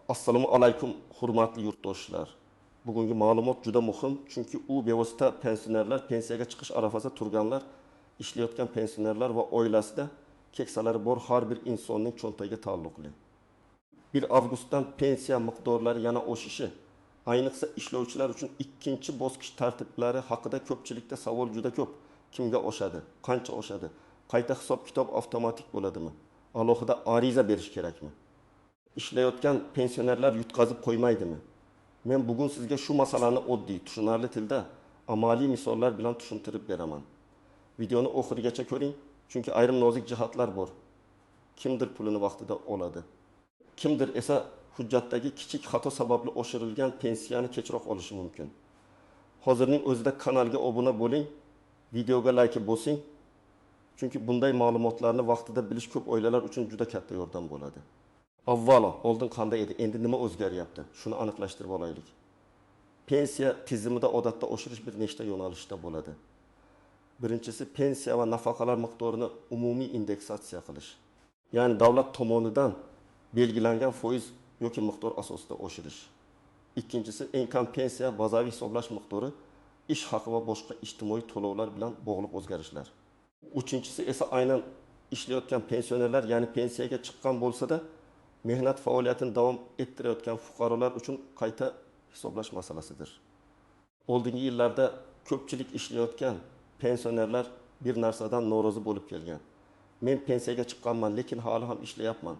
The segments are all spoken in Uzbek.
Assalomu alaykum, hurmatli yurtdoshlar. Bugungi ma'lumot juda muhim, chunki u bevosita pensionerlar, pensiyaga chiqish arafasida turganlar, ishlayotgan pensionerlar va oilasida keksalari bor har bir insonning cho'ntagiga taalluqli. 1 avgustdan pensiya miqdorlari yana oshishi, ayniqsa ishlovchilar uchun ikkinchi bosqich tartiblari haqida ko'pchilikda savol juda ko'p. Kimga oshadi? Qancha oshadi? Qayta hisob-kitob avtomatik bo'ladimi? Alohida ariza berish kerakmi? Ishlayotgan pensionerlar yutqazib qo'ymaydimi? Men bugun sizga shu masalani oddiy, tushunarli tilda amaliy misollar bilan tushuntirib beraman. Videoni oxirigacha ko'ring, chunki ayrim nozik jihatlar bor. Kimdir pulini vaqtida oladi. Kimdir esa hujjatdagi kichik xato sababli oshirilgan pensiyani kechroq olishi mumkin. Hozirning o'zida kanalga obuna bo'ling, videoga like bosing, chunki bunday ma'lumotlarni vaqtida bilish ko'p oilalar uchun juda katta yordam bo'ladi. Avvalo, oldin qanday edi, endi nima o'zgaryapti? Shuni aniqlashtirib olaylik. Pensiya tizimida odatda oshirish bir nechta yo'nalishda bo'ladi. Birinchisi, pensiya va nafaqalar miqdorini umumiy indeksatsiya qilish. Ya'ni davlat tomonidan belgilangan foiz yoki miqdor asosida oshirish. Ikkinchisi, eng kam pensiya bazaviy hisoblash miqdori ish haqi va boshqa ijtimoiy to'lovlar bilan bog'liq o'zgarishlar. Uchinchisi esa aynan ishlayotgan pensionerlar, ya'ni pensiyaga chiqqan bo'lsa-da mehnat faoliyatini davom ettirayotgan fuqarolar uchun qayta hisoblash masalasidir. Oldingi yillarda ko'pchilik ishlayotgan pensionerlar bir narsadan norozi bo'lib kelgan. Men pensiyaga chiqqanman, lekin hali ham ishlayapman.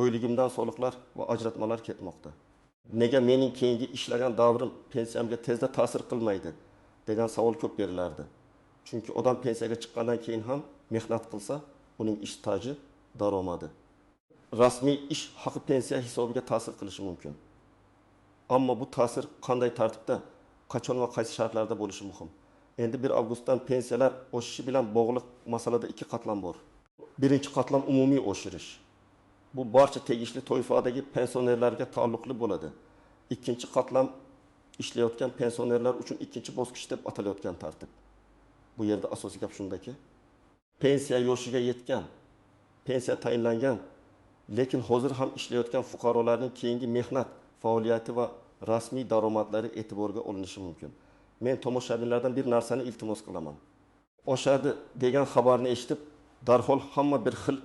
Oyligimdan soliqlar va ajratmalar ketmoqda. Nega mening keyingi ishlagan davrim pensiyamga tezda ta'sir qilmaydi degan savol ko'p berilardi. Chunki odam pensiyaga chiqqandan keyin ham mehnat qilsa, uning ish staji, daromadi, rasmiy ish haqi pensiya hisobiga ta'sir qilishi mumkin. Ammo bu ta'sir qanday tartibda, qachon va qaysi shartlarda bo'lishi muhim. Endi 1 avgustdan pensiyalar oshishi bilan bog'liq masalada ikki qatlam bor. Birinchi qatlam umumiy oshirish. Bu barcha tegishli toifadagi pensionerlarga taalluqli bo'ladi. Ikkinchi qatlam ishlayotgan pensionerlar uchun ikkinchi bosqich deb atalayotgan tartib. Bu yerda asosiy gap shundaki, pensiya yoshiga yetgan, pensiya tayinlangan, lekin hozir ham ishlayotgan fuqarolarning keyingi mehnat faoliyati va rasmiy daromadlari e'tiborga olinishi mumkin. Men tomoshabinlardan bir narsani iltimos qilaman. Oshadi degan xabarni eshitib, darhol hamma bir xil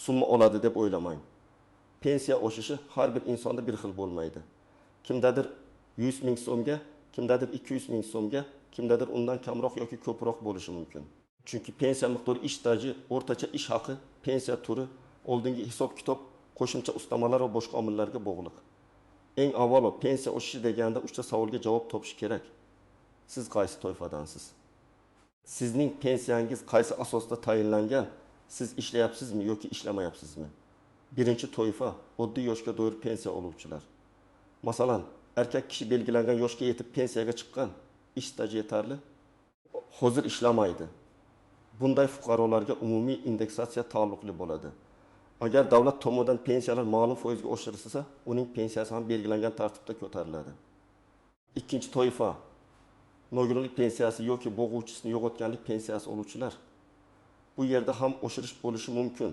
summa oladi deb o'ylamang. Pensiya oshishi har bir insonda bir xil bo'lmaydi. Kimdadir 100 ming so'mga, kimdadir 200 ming so'mga, kimdadir undan kamroq yoki ko'proq bo'lishi mumkin. Chunki pensiya miqdori ish staji, o'rtacha ish haqi, pensiya turi, oldingi hisob-kitob, qo'shimcha ustamalar va boshqa omillarga bog'liq. Eng avvalo pensiya oshishi deganda 3 ta savolga javob topish kerak. Siz qaysi toifadansiz? Sizning pensiyangiz qaysi asosda tayinlangan? Siz ishlayapsizmi yoki ishlamayapsizmi? Birinchi toifa oddiy yoshga doir pensiya oluvchilar. Masalan, erkak kishi belgilangan yoshga yetib pensiyaga chiqqan, ish staji yetarli, hozir ishlamaydi. Bunday fuqarolarga umumiy indeksatsiya taalluqli bo'ladi. Agar davlat tomonidan pensiyalar ma'lum foizga oshirilsa, uning pensiyasi ham belgilangan tartibda ko'tariladi. Ikkinchi toifa nogironlik pensiyasi yoki bo'g'uvchisini yo'qotganlik pensiyasi oluvchilar. Bu yerda ham oshirish bo'lishi mumkin,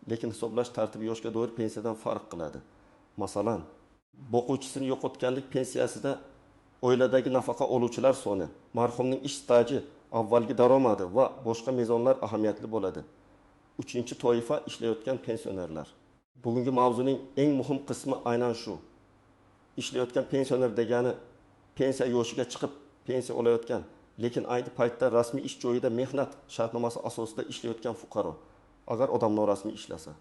lekin hisoblash tartibi yoshga doir pensiyadan farq qiladi. Masalan, boquvchisini yo'qotganlik pensiyasida oiladagi nafaqa oluvchilar soni, marhumning ish staji, avvalgi daromadi va boshqa mezonlar ahamiyatli bo'ladi. Uchinchi toifa ishlayotgan pensionerlar. Bugungi mavzuning eng muhim qismi aynan shu. Ishlayotgan pensioner degani pensiya yoshiga chiqib pensiya olayotgan, lekin ayni paytda rasmiy ish joyida mehnat shartnomasi asosida ishlayotgan fuqaro. Agar odam norasmiy ishlasa,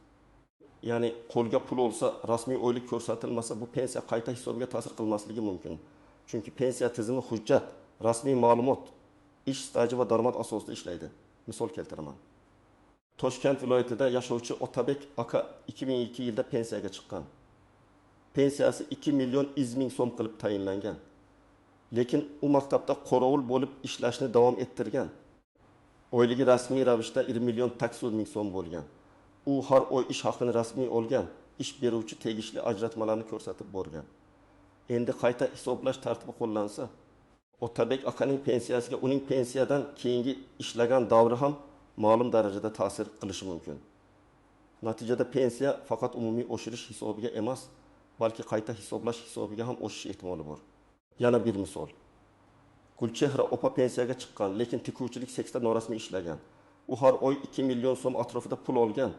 ya'ni qo'lga pul olsa, rasmiy oylik ko'rsatilmasa, bu pensiya qayta hisobiga ta'sir qilmasligi mumkin. Chunki pensiya tizimi hujjat, rasmiy ma'lumot, ish staji va daromad asosida ishlaydi. Misol keltiraman. Toshkent viloyatida yashovchi Otabek aka 2002 yilda pensiyaga chiqqan. Pensiyasi 2 million 100 ming so'm qilib tayinlangan. Lekin u maktabda qorovul bo'lib ishlashni davom ettirgan. Oyligi rasmiy ravishda 1 million 800 ming so'm bo'lgan. U har oy ish haqini rasmiy olgan, ish beruvchi tegishli ajratmalarni ko'rsatib borgan. Endi qayta hisoblash tartibi qo'llansa, Otabek akaning pensiyasiga uning pensiyadan keyingi ishlagan davri ham ma'lum darajada ta'sir qilishi mumkin. Natijada pensiya faqat umumiy oshirish hisobiga emas, balki qayta hisoblash hisobiga ham oshishi ehtimoli bor. Yana bir misol. Gulchehra opa pensiyaga chiqqan, lekin tikuvchilik sexda norasmiy ishlagan. U har oy 2 million so'm atrofida pul olgan,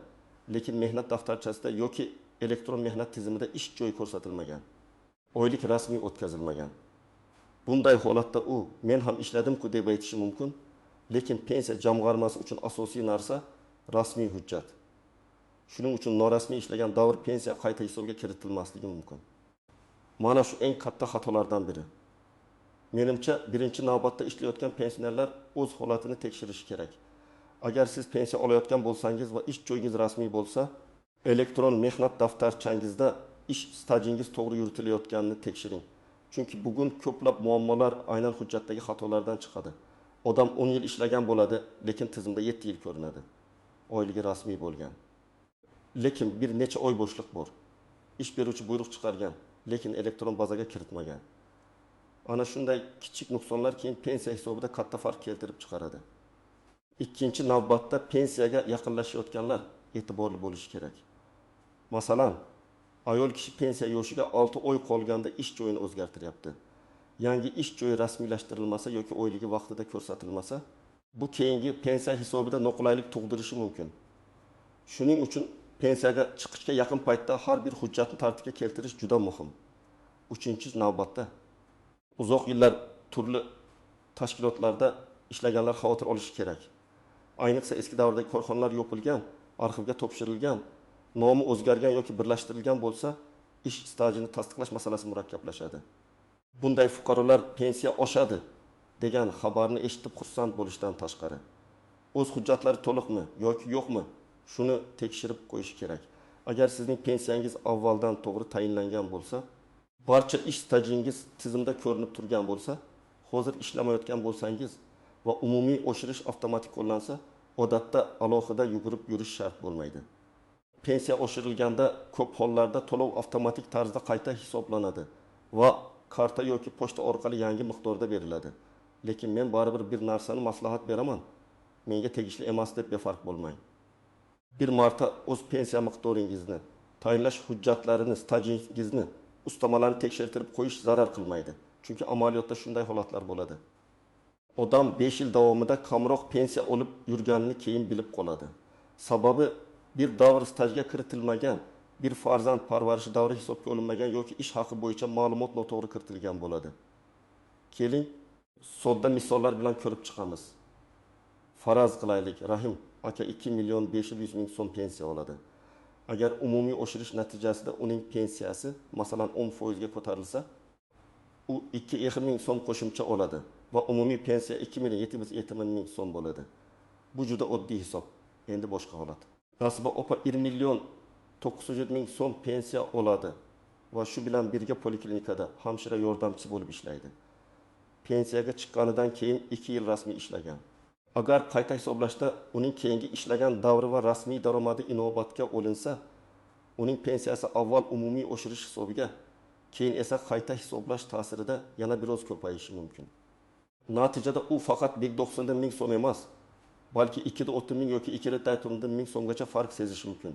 lekin mehnat daftarchasida yoki elektron mehnat tizimida ish joyi ko'rsatilmagan. Oylik rasmiy o'tkazilmagan. Bunday holatda u men ham ishladim-ku deb aytishi mumkin, lekin pensiya jamg'armasi uchun asosiy narsa rasmiy hujjat. Shuning uchun norasmiy ishlagan davr pensiya qayta hisobga kiritilmasligi mumkin. Mana shu eng katta xatolardan biri. Menimcha, birinchi navbatda ishlayotgan pensionerlar o'z holatini tekshirishi kerak. Agar siz pensiya olayotgan bo'lsangiz va ish joyingiz rasmiy bo'lsa, elektron mehnat daftarchangizda ish stajingiz to'g'ri yuritilayotganini tekshiring. Chunki bugun ko'plab muammolar aynan hujjatdagi xatolardan chiqadi. Odam 10 yil ishlagan bo'ladi, lekin tizimda 7 yil ko'rinadi. Oyligi rasmiy bo'lgan. Lekin bir necha oy bo'shliq bor. Ish beruvchi buyruq chiqargan, lekin elektron bazaga kiritmagan. Ana shunday kichik nuqsonlar keyin pensiya hisobida katta farq keltirib chiqaradi. Ikkinchi navbatda pensiyaga yaqinlashayotganlar e'tiborli bo'lishi kerak. Masalan, ayol kishi pensiya yoshiga 6 oy qolganda ish joyini o'zgartiryapti. Yangi ish joyi rasmiylashtirilmasa yoki oyligi vaqtida ko'rsatilmasa, bu keyingi pensiya hisobida noqulaylik tug'dirishi mumkin. Shuning uchun pensiyaga chiqishga yaqin paytda har bir hujjatni tartibga keltirish juda muhim. Uchinchi navbatda uzoq yillar turli tashkilotlarda ishlaganlar xavotir olishi kerak. Ayniqsa eski davrdagi korxonalar yopilgan, arxivga topshirilgan, nomi o'zgargan yoki birlashtirilgan bo'lsa, ish stajini tasdiqlash masalasi murakkablashadi. Bunday fuqarolar pensiya oshadi degan xabarni eshitib xursand bo'lishdan tashqari, o'z hujjatlari to'liqmi yoki yo'qmi, shuni tekshirib qo'yish kerak. Agar sizning pensiyangiz avvaldan to'g'ri tayinlangan bo'lsa, barcha ish stajingiz tizimda ko'rinib turgan bo'lsa, hozir ishlamayotgan bo'lsangiz va umumiy oshirish avtomatik qo'llansa, odatda alohida yugurib yurish shart bo'lmaydi. Pensiya oshirilganda ko'p hollarda to'lov avtomatik tarzda qayta hisoblanadi va karta yoki pochta orqali yangi miqdorda beriladi. Lekin men baribir bir narsani maslahat beraman. Menga tegishli emas deb befarq bo'lmang. Bir marta o'z pensiya miqdoringizni, tayinlash hujjatlarini, stajingizni, ustamalarni tekshirtirib qo'yish zarar qilmaydi. Chunki amaliyotda shunday holatlar bo'ladi. Odam 5 yil davomida kamroq pensiya olib yurganini keyin bilib qoladi. Sababi bir davr stajga kiritilmagan, bir farzand parvarishi davri hisobga olinmagan yoki ish haqi bo'yicha ma'lumot noto'g'ri kiritilgan bo'ladi. Keling, sodda misollar bilan ko'rib chiqamiz. Faraz qilaylik, Rahim aka 2 million 500 ming so'm pensiya oladi. Agar umumiy oshirish natijasida uning pensiyasi masalan 10% ga ko'tarilsa, u 2,5 ming so'm qo'shimcha oladi va umumiy pensiya 2 million 770 ming so'm bo'ladi. Bu juda oddiy hisob. Endi boshqa holat. Nasiba opa 1 million 900 ming so'm pensiya oladi va shu bilan birga poliklinikada hamshira yordamchisi bo'lib ishlaydi. Pensiyaga chiqqanidan keyin 2 yil rasmiy ishlagan. Agar qayta hisoblashda uning keyingi ishlagan davri va rasmiy daromadi inobatga olinsa, uning pensiyasi avval umumiy oshirish hisobiga, keyin esa qayta hisoblash ta'sirida yana biroz ko'payishi mumkin. Natijada u faqat 190 ming so'm emas, balki 2,30 ming yoki 2,4 ming so'mgacha farq sezishi mumkin.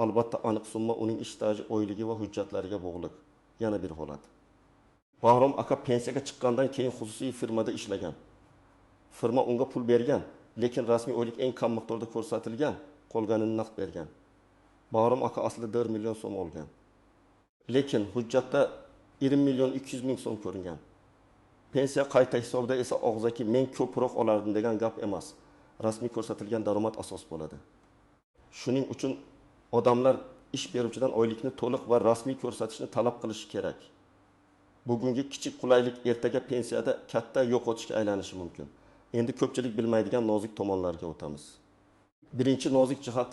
Albatta aniq summa uning ish staji, oyligi va hujjatlariga bog'liq. Yana bir holat. Bahrom aka pensiyaga chiqqandan keyin xususiy firmada ishlagan. Firma unga pul bergan, lekin rasmiy oylik eng kam miqdorda ko'rsatilgan, qolganini naqd bergan. Bahrom aka aslida 4 million so'm olgan. Lekin hujjatda 1 million 200 ming so'm ko'ringan. Pensiya qayta hisobida esa og'zaki men ko'proq olardim degan gap emas. Rasmiy ko'rsatilgan daromad asos bo'ladi. Shuning uchun odamlar ish beruvchidan oylikni to'liq va rasmiy ko'rsatishni talab qilishi kerak. Bugungi kichik qulaylik ertaga pensiyada katta yo'qotishga aylanishi mumkin. Endi ko'pchilik bilmaydigan nozik tomonlarga o'tamiz. Birinchi nozik jihat,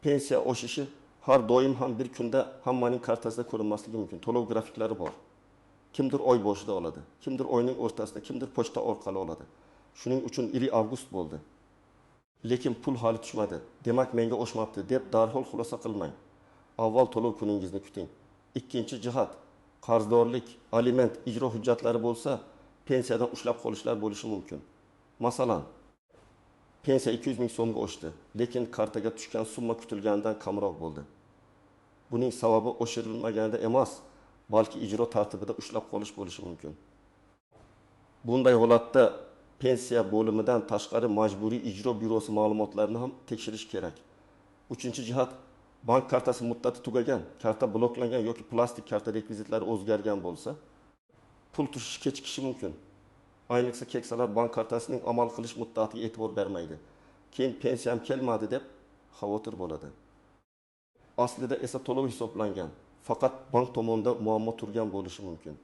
pensiya oshishi har doim ham bir kunda hammaning kartasida ko'rinmasligi mumkin. To'lov grafiklari bor. Kimdir oy boshida oladi, kimdir oyning o'rtasida, kimdir pochta orqali oladi. Shuning uchun 1 avgust bo'ldi. Lekin pul hali tushmadi. Demak menga oshmabdi deb darhol xulosa qilmang. Avval to'lov kuningizni kuting. Ikkinchi jihat, qarzdorlik, aliment, ijro hujjatlari bo'lsa, pensiyadan ushlab qolishlar bo'lishi mumkin. Masalan, pensiya 200 ming so'mga oshdi, lekin kartaga tushgan summa kutilganidan kamroq bo'ldi. Buning sababi oshirilmaganida emas, balki ijro tartibida ushlab qolish bo'lishi mumkin. Bunday holatda pensiya bo'limidan tashqari Majburiy ijro byurosi ma'lumotlarini ham tekshirish kerak. Uchinchi jihat, bank kartasi muddati tugagan, karta bloklangan yoki plastik karta rekvizitlari o'zgargan bo'lsa, pul tushishi kechikishi mumkin. Ayniqsa keksalar bank kartasining amal qilish muddatiga e'tibor bermaydi. Keyin pensiyam kelmadi deb xavotir bo'ladi. Aslida esa to'lov hisoblangan, faqat bank tomonidan muammo turgan bo'lishi mumkin.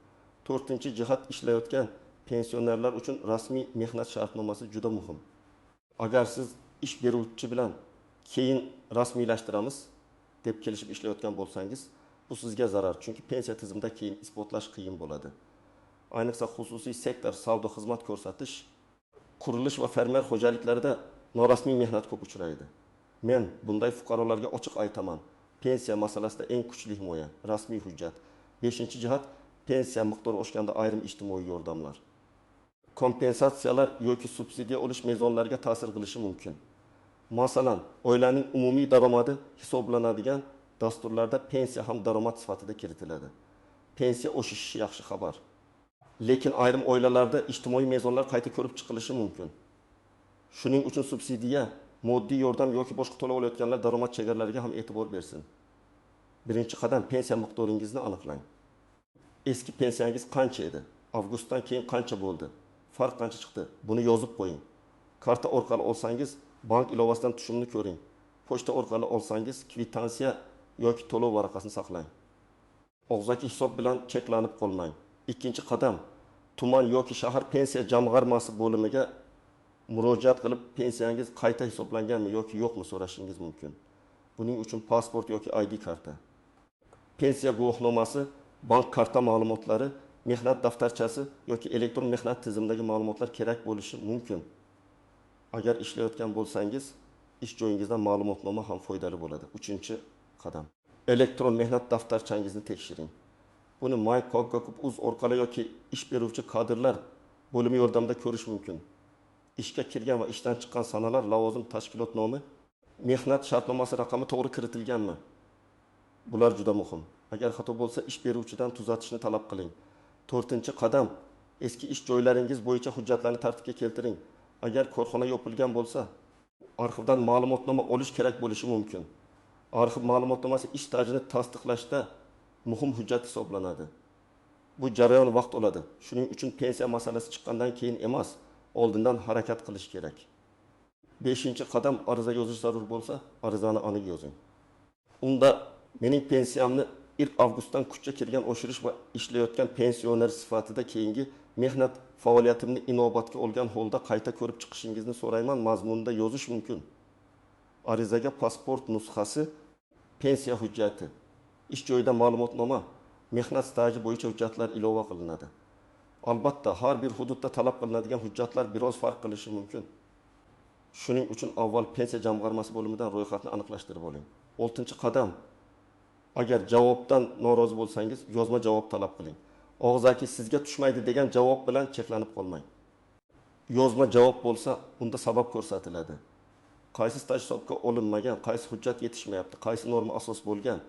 To'rtinchi jihat, ishlayotgan pensionerlar uchun rasmiy mehnat shartnomasi juda muhim. Agar siz ish beruvchi bilan keyin rasmiylashtiramiz deb kelishib ishlayotgan bo'lsangiz, bu sizga zarar, chunki pensiya tizimida keyin isbotlash qiyin bo'ladi. Ayniqsa xususiy sektor, savdo, xizmat ko'rsatish, qurilish va fermer xo'jaliklarida norasmiy mehnat ko'p uchraydi. Men bunday fuqarolarga ochiq aytaman, pensiya masalasida eng kuchli himoya rasmiy hujjat. Beshinchi jihat, pensiya miqdori oshganda ayrim ijtimoiy yordamlar, kompensatsiyalar yoki subsidiya olish mezonlarga ta'sir qilishi mumkin. Masalan, oilaning umumiy daromadi hisoblanadigan dasturlarda pensiya ham daromad sifatida kiritiladi. Pensiya oshishi yaxshi xabar. Lekin ayrim oilalarda ijtimoiy mezonlar qayta ko'rib chiqilishi mumkin. Shuning uchun subsidiya, moddiy yordam yoki boshqa to'lov olayotganlar daromad chegaralariga ham e'tibor bersin. Birinchi qadam, pensiya miqdoringizni aniqlang. Eski pensiyangiz qancha edi? Avgustdan keyin qancha bo'ldi? Farq qancha chiqdi? Buni yozib qo'ying. Karta orqali olsangiz, bank ilovasidan tushumni ko'ring. Pochta orqali olsangiz, kvitansiya yoki to'lov varaqasini saqlang. Og'zaki hisob bilan cheklanib qolmang. Ikkinchi qadam, tuman yoki shahar pensiya jamg'armasi bo'limiga murojaat qilib, pensiyangiz qayta hisoblanganmi yoki yo'qmi so'rashingiz mumkin. Buning uchun pasport yoki ID karta, pensiya guvohnomasi, bank karta ma'lumotlari, mehnat daftarchasi yoki elektron mehnat tizimidagi ma'lumotlar kerak bo'lishi mumkin. Agar ishlayotgan bo'lsangiz, ish joyingizdan ma'lumotnoma ham foydali bo'ladi. Uchinchi qadam, elektron mehnat daftarchangizni tekshiring. Buni my.gov.uz orqali yoki ish beruvchi kadrlar bo'limi yordamida ko'rish mumkin. Ishga kirgan va ishdan chiqqan sanalar, lavozim, tashkilot nomi, mehnat shartnomasi raqami to'g'ri kiritilganmi? Bular juda muhim. Agar xato bo'lsa, ish beruvchidan tuzatishni talab qiling. To'rtinchi qadam, eski ish joylaringiz bo'yicha hujjatlarni tartibga keltiring. Agar korxona yopilgan bo'lsa, arxivdan ma'lumotnoma olish kerak bo'lishi mumkin. Arxiv ma'lumotnomasi ish stajini tasdiqlashda muhim hujjat hisoblanadi. Bu jarayon vaqt oladi. Shuning uchun pensiya masalasi chiqqandan keyin emas, oldindan harakat qilish kerak. Beshinchi qadam, ariza yozish zarur bo'lsa, arizani aniq yozing. Unda mening pensiyamni 1 avgustdan kuchga kirgan oshirish va ishlayotgan pensioner sifatida keyingi mehnat faoliyatimni inobatga olgan holda qayta ko'rib chiqishingizni so'rayman mazmunida yozish mumkin. Arizaga pasport nusxasi, pensiya hujjati, ish joyidan ma'lumotnoma, mehnat staji bo'yicha hujjatlar ilova qilinadi. Albatta, har bir hududda talab qilinadigan hujjatlar biroz farq qilishi mumkin. Shuning uchun avval pensiya jamg'armasi bo'limidan ro'yxatni aniqlashtirib oling. Oltinchi qadam, agar javobdan norozi bo'lsangiz, yozma javob talab qiling. Og'zaki sizga tushmaydi degan javob bilan cheklanib qolmang. Yozma javob bo'lsa, unda sabab ko'rsatiladi. Qaysi staj hisobga olinmagan, qaysi hujjat yetishmayapti, qaysi norma asos bo'lgan.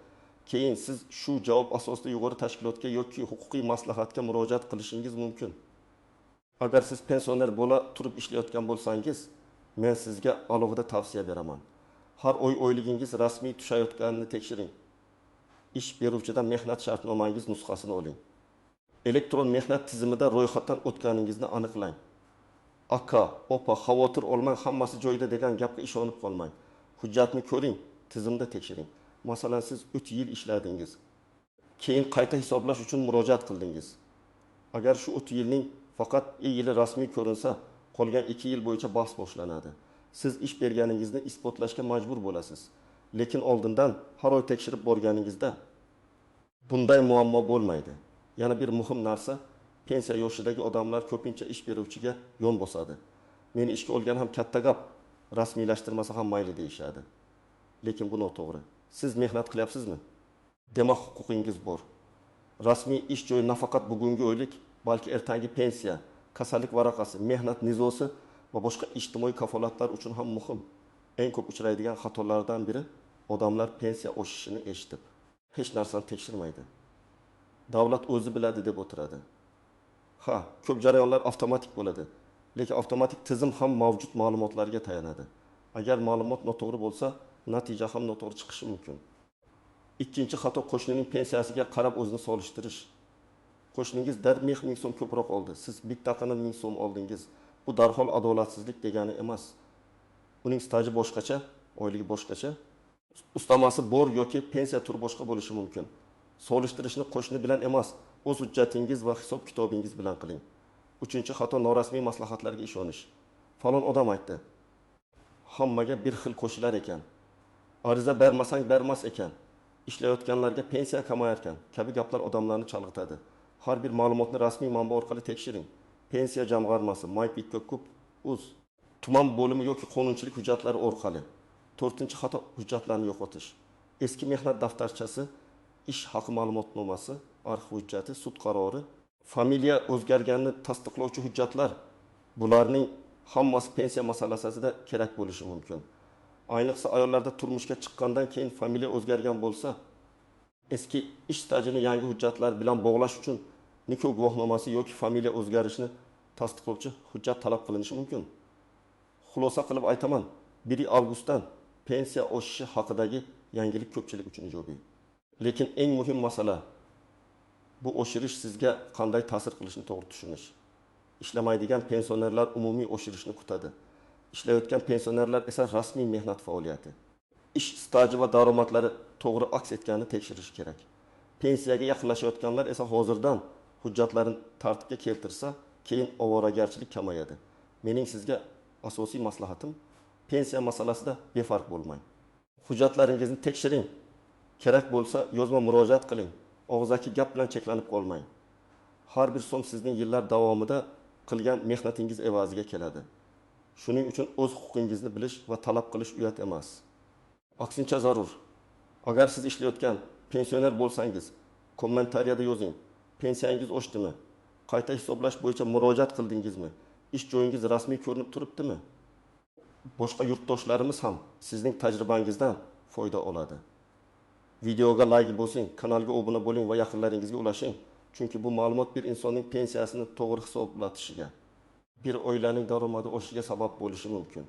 Keyin siz shu javob asosida yuqori tashkilotga yoki huquqiy maslahatga murojaat qilishingiz mumkin. Agar siz pensioner bo'la turib ishlayotgan bo'lsangiz, men sizga alohida tavsiya beraman. Har oy oyligingiz rasmiy tushayotganini tekshiring. Ish beruvchidan mehnat shartnomangiz nusxasini oling. Elektron mehnat tizimida ro'yxatdan o'tganingizni aniqlang. Aka, opa, xavotir olmang, hammasi joyida degan gapga ishonib qolmang. Hujjatni ko'ring, tizimda tekshiring. Masalan, siz 3 yil ishladingiz. Keyin qayta hisoblash uchun murojaat qildingiz. Agar shu 3 yilning faqat 1 yili rasmiy ko'rinsa, qolgan 2 yil bo'yicha bahs boshlanadi. Siz ish berganingizni isbotlashga majbur bo'lasiz. Lekin oldindan har oy tekshirib borganingizda bunday muammo bo'lmaydi. Yana bir muhim narsa, pensiya yoshidagi odamlar ko'pincha ish beruvchiga yon bosadi. Meni ishga olgan ham katta gap, rasmiylashtirmasa ham mayli deyishadi. Lekin bu noto'g'ri. Siz mehnat qilyapsizmi? Demak, huquqingiz bor. Rasmiy ish joyi nafaqat bugungi oylik, balki ertangi pensiya, kasallik varaqasi, mehnat nizosi va boshqa ijtimoiy kafolatlar uchun ham muhim. Eng ko'p uchraydigan xatolardan biri odamlar pensiya oshishini eshitib, Hech narsani tekshirmaydi. Davlat o'zi biladi deb o'tiradi. Ha, ko'p jarayonlar avtomatik bo'ladi. Lekin avtomatik tizim ham mavjud ma'lumotlarga tayanadi. Agar ma'lumot noto'g'ri bo'lsa, natija ham noto'g'ri chiqishi mumkin. Ikkinchi xato qo'shnining pensiyasiga qarab o'zini solishtirish. Qo'shningiz darmeh 1000 so'm ko'proq oldi. Siz bittaqina 1000 so'm oldingiz. Bu darhol adolatsizlik degani emas. Uning staji boshqacha, oyligi boshqacha. Ustamasi bor yoki pensiya turi boshqa bo'lishi mumkin. Solishtirishni qo'shni bilan emas, o'z hujjatingiz va hisob-kitobingiz bilan qiling. Uchinchi xato norasmiy maslahatlarga ishonish. Falon odam aytdi. Hammaga bir xil qo'shilar ekan. Ariza bermasang bermas ekan. Ishlayotganlarga pensiya kamayar ekan. Kabi gaplar odamlarni chalg'itadi. Har bir ma'lumotni rasmiy manba orqali tekshiring. Pensiya jamg'armasi, myp.gov.uz, tuman bo'limi yoki qonunchilik hujjatlari orqali. To'rtinchi xato hujjatlarni yo'qotish. Eski mehnat daftarchasi, ish haqi ma'lumotnomasi, arxiv hujjati, sud qarori, familiya o'zgarganini tasdiqlovchi hujjatlar, bularning hammasi pensiya masalasida kerak bo'lishi mumkin. Ayniqsa ayollarda turmushga chiqqandan keyin familiya o'zgargan bo'lsa, eski ish stajini yangi hujjatlar bilan bog'lash uchun nikoh guvohnomasi yoki familiya o'zgarishini tasdiqlovchi hujjat talab qilinishi mumkin. Xulosa qilib aytaman, 1 avgustdan pensiya oshishi haqidagi yangilik ko'pchilik uchun ijobiy. Lekin eng muhim masala bu oshirish sizga qanday ta'sir qilishini to'g'ri tushunish. Ishlamaydigan pensionerlar umumiy oshirishni kutadi. Ishlayotgan pensionerlar esa rasmiy mehnat faoliyati, ish staji va daromadlari to'g'ri aks etganini tekshirishi kerak. Pensiyaga yaqinlashayotganlar esa hozirdan hujjatlarini tartibga keltirsa, keyin ovoragarchilik kamayadi. Mening sizga asosiy maslahatim, pensiya masalasida befarq bo'lmang. Hujjatlaringizni tekshiring. Kerak bo'lsa yozma murojaat qiling. Og'zaki gap bilan cheklanib qolmang. Har bir so'm sizning yillar davomida qilgan mehnatingiz evaziga keladi. Shuning uchun o'z huquqingizni bilish va talab qilish uyat emas. Aksincha zarur. Agar siz ishlayotgan pensioner bo'lsangiz, kommentariyada yozing. Pensiyangiz oshdimi? Qayta hisoblash bo'yicha murojaat qildingizmi? Ish joyingiz rasmiy ko'rinib turibdimi? Boshqa yurtdoshlarimiz ham sizning tajribangizdan foyda oladi. Videoga like bosing, kanalga obuna bo'ling va yaqinlaringizga ulashing. Chunki bu ma'lumot bir insonning pensiyasini to'g'ri hisoblatishiga, bir oilaning daromadi oshishiga sabab bo'lishi mumkin.